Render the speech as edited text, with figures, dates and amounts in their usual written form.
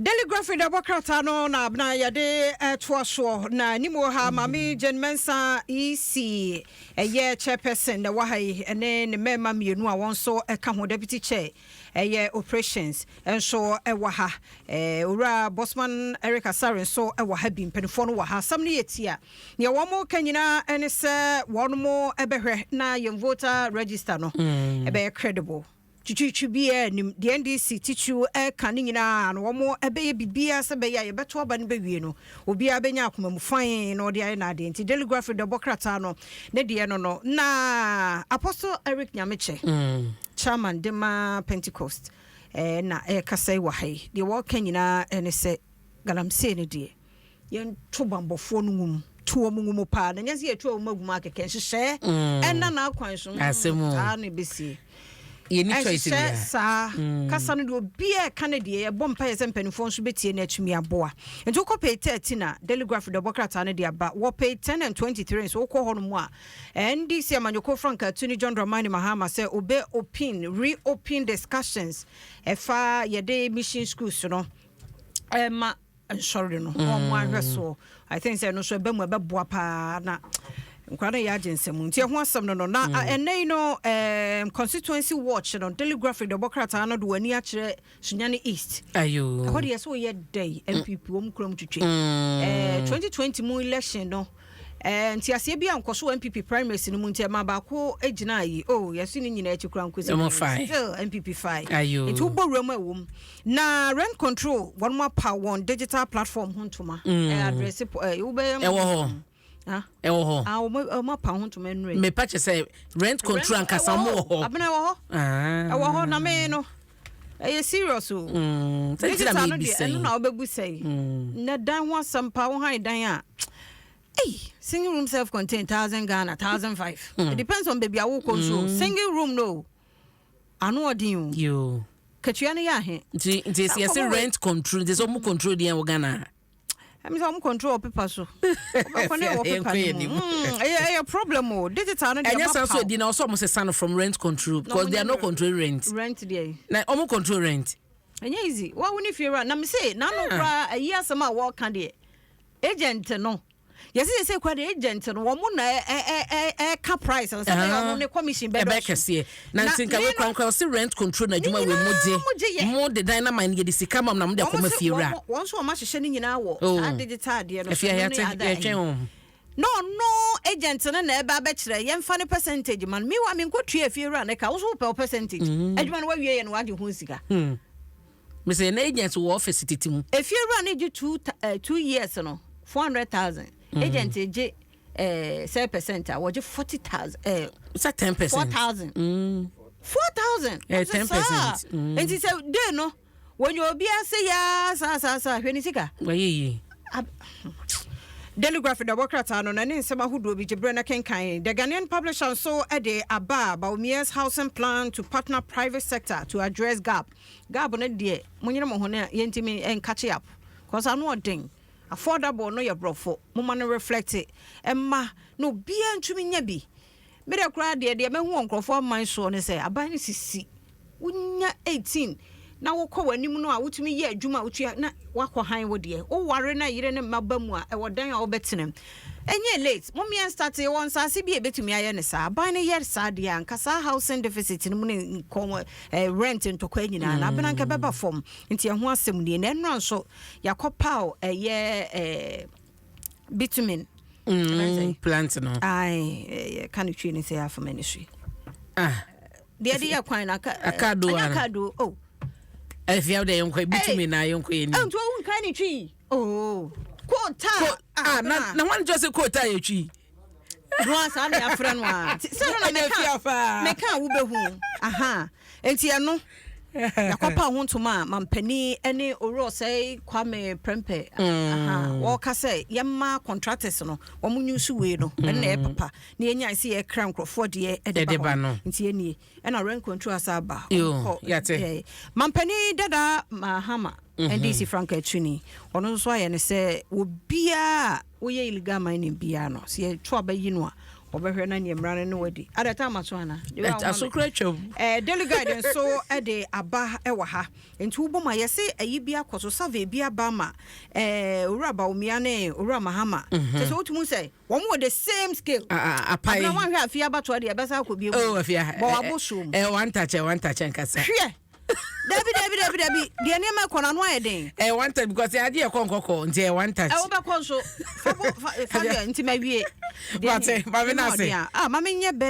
Daily Graphic da bɔ krataa no na abena yɛde ɛtoa soɔ na anim wɔ ha. Maame Jane Mensa, EC ɛyɛ chairperson na ɛwɔ ha yi, ɛne ne mmarima mmienu a wɔn nso ɛka ho, deputy chair ɛyɛ operations nso ɛwɔ ha, Owura Bosman Eric Asare nso ɛwɔ ha bi. Mpanimfoɔ no wɔ ha. Asɛm no yɛ tia nea wɔn ka nyinaa ɛne sɛ wɔn mo ɛbɛhwɛ na yɛn voter register no ɛbɛyɛ credible, twitwitwi biara anim deɛ NDC titiriw ɛka ne nyinaa no, wɔn ɛbɛyɛ biribiara sɛ bɛyɛ a yɛbɛto aba no bɛwie no, obiara bɛnya akoma mu fan na ɔde ayɛ n'adeɛ. Nti Daily Graphic dɛbɔ krataa no ne deɛ no na Apostle Eric Nyamekyɛ, chairman de ma Pentecost, na ɛrekasa yi wɔ ha yi. Deɛ wɔreka nyinaa ɛne sɛ galamsey no deɛ, yɛnto bambɔfoɔ no nwum to wɔn nwum paa na nyɛ sɛ yɛtu wɔn agu mu akɛkɛ. Nhyehyɛɛ ɛna n'akwan so Asɛm o. Saa na ɛbɛsie. Yɛni choice ɛhyehyɛ bia. Saa kasa no deɛ, obiara ka no deɛ, yɛbɔ mpa yɛ sɛ mpanimfoɔ nso bɛtie no atumi aboa. Nti wokɔ page 13 a, Daily Graphic de ɔbɔ krataa no de aba wɔ page 10 and 23 nso. Wokɔ hɔ no mu a, NDC amanyɔkuo frankaa tu ne John Dramani Mahama sɛ obe open reopen discussions ɛfa yɛde mission schools no ɛma nsɔre no wɔn mo ahwɛ soɔ. I think sɛ ɛno nso ɛbɛ mu, ɛbɛboa paa na nkwadaa no yɛ agye nsɛm. Nti ɛho asɛm no na ɛnɛ yi no, Constituency Watch no, Daily Graphic de ɔbɔ krataa no de wɔn ani akyerɛ Sunyani East. Ayo. Ɛhɔ deɛ, sɛ woyɛ dɛn, NPP wɔn kurom twitwi 2020 mu election no, nti aseɛ bi a nkɔ so wɔ NPP primaries no mu, nti ɛma baako gyina yi o, yɛso ne nyinaa akyi kora nkosi Ɛmo fae. Still NPP fae. Ayo. Nti wobɔ wura mu a, ɛwɔ mu na rent control, wɔn mo apa wɔn digital platform ho ntoma address wobɛyɛ. Ɛwɔ hɔ. Ah? Ɛwɔ hɔ. Ah, wɔn apa ho ntoma nnura yi. Mepa kyɛ sɛ rent control ankasa ɔmo wɔ hɔ. Abena, ɛwɔ hɔ. Ah. Ɛwɔ hɔ na me no ɛyɛ serious o. Sɛ nti na Digital no deɛ, mebisa ɛno yi. na wobɛbu sɛi na dan ho asɛm pa wo han dan a, ei, single room self contained 1,000 Ghana, 1,500. It depends on baabi a wokɔ nso o. Single room no ano ɔden o. Yo. Katua no yɛ ahe? Nti Saa yɛsɛ nkɔmmɔ wei- rent control, nti sɛ ɔmo control deɛ wɔ Ghana. Ɛmi sɛ ɔmo control wɔ paper so, wobɛkɔ ne wɔ paper Yɛnkɔ no mu. yɛn Ɛyɛ problem o, digital no deɛ. Ɛnyɛ san mapaw. so edi na ɔsɛ ɔmo sesa no from rent control because ɔmo they are nyɛ not control rent. Rent deɛ, Na ɔmo control rent. Ɛnyɛ easy. Wa wo ne fie wura na me se n'ano koraa ayi asɛm a wɔɔka deɛ, agent no yɛsɛ yɛsɛ kora deɛ, agent no wɔn mo na ɛ ɛ ɛ ɛka price no sɛ ɛbɛyɛ ɔno ne commission bɛdɔ. Ɛbɛ kɛseɛ na nti nka me wei no- kora nkora ɔsɛ rent control na adwuma wei mo nyinaa gye. mo gye yɛ. Mo de dan na ma yɛde sika ma mo na mo de Wɔn akɔma se- fie wura. Wɔn nso wɔn ahyehyɛ ne nyinaa wɔ Oh. saa digital adeɛ no so. Ɛfie Ɛno ne yɛte ada yɛtwɛn ayi. wɔn. Na ɔno agent no na ɛba abɛkyerɛ yɛmfa ne percentage ma no. Mewa menkɔtua afie wura ne ka, wo so wopɛ wo percentage. Adwuma no wawie yɛ no, wagye ho sika. Mesɛ na agent wɔ office tete mu. Efie wura ne gye 2 years no 400,000, agent gye 7% a, wɔgye 40,000 sɛ 10%. 4,000, 4,000. 10%. Nti sɛ day no wɔnyɛ obi ase yaa saa saa saa, hwɛ ne sika. Wɔyɛ yie. Daily Graphic dɔbɔ krataa no na ne nsɛm ahodoɔ bi gye berɛ no kenkan. The Ghanaian Publisher nso de aba a, Bawumia's housing plan to partner private sector to address gap. Gap no deɛ, monyere mo ho no a yɛntumi nkakye up cause ano ɔden. Affordable no yɛ borɔfo, moma no reflect ɛma na obiara ntumi nya bi. Mede koraa deɛ mahu wɔ nkurɔfoɔ aman soɔ ne sɛ aban no sisi wonya 18 na wokɔ w'anim no a, wotumi yɛ adwuma a wotua na woakɔ han. Wo deɛ, woware na yere ne mma ba mu a, ɛwɔ dan a wobɛtena mu. Ɛnyɛ late, mommea start wɔ nsase bi a ɛbɛtumi ayɛ ne saa. Aban no yɛ saa deɛ a, nka saa housing deficit no mu ne nkɔm rent ntɔkwa nyinaa na abena nka bɛba fam. Nti ɛho asɛm nie. Na ɛnora nso yɛakɔ paw ɛyɛ bitumen. Plant no. Ai, yɛka no twi ne sɛ yɛafama ne so yi. Ah. Deɛ de yɛ kwan no aka Akado ɛnyɛ ara. Akado oh. Ɛfia wode yɛnkɔ bitumi na yɛnkɔ yɛ ni. Nti wowu nka ne twi oh kota. Ah, na wɔn jɔ sɛ koota yɛ twi. No a saa na yɛafrɛ no a. Nti sɛ no na Ɛnyɛ meka fia paa. Meka a wobɛhu aha. Nti ɛno yɛakɔpa ho ntoma a mampani ne Owura Ɔsɛe Kwame Prɛmpɛ aha wɔka sɛ yɛma contractors no wɔn nyusu wei no, ɛno na ɛyɛ papa na yɛnya sɛ yɛkra nkurɔfoɔ deɛ ɛde Ɛde ba ba hɔ no. Nti yɛnie ɛna rent control asa aba. Yo, Ɔmokɔ, yɛate. Mampani dada Mahama, NDC frankaa tuni, ɔno nso ayɛ ne sɛ obiaa a woyɛ illegal mining biara no, sɛ yɛto aba yi no a, Wɔbɛhwɛ na neɛ mmara no ne wadi ada ta ama so ana. Aso kora twam. Daily Guide nso de aba wɔ ha, nti wobɔ mu a yɛse ayi bi akɔ so, survey bi aba ma Owura Bawumia ne Owura Mahama kyɛ sɛ wotumi sɛ wɔn wɔ the same scale. Apae. Abena, wanhwɛ afei abatoɔ deɛ ɛbɛsa akɔ bio. Oh, afia. Bɔ wabo so mu. One touch, one touch nkasa. Hwɛ, dabi, dabi, dabi, dabi, deɛ nneɛma ɛkɔ no ano ayɛ den. One touch because ade yɛ kɔ nkɔkɔ nti one touch. Wobɛkɔ nso fa bo fa fa deɛ nti mawie. Mate, maame na ase. Ah, maame nyɛ bɛ.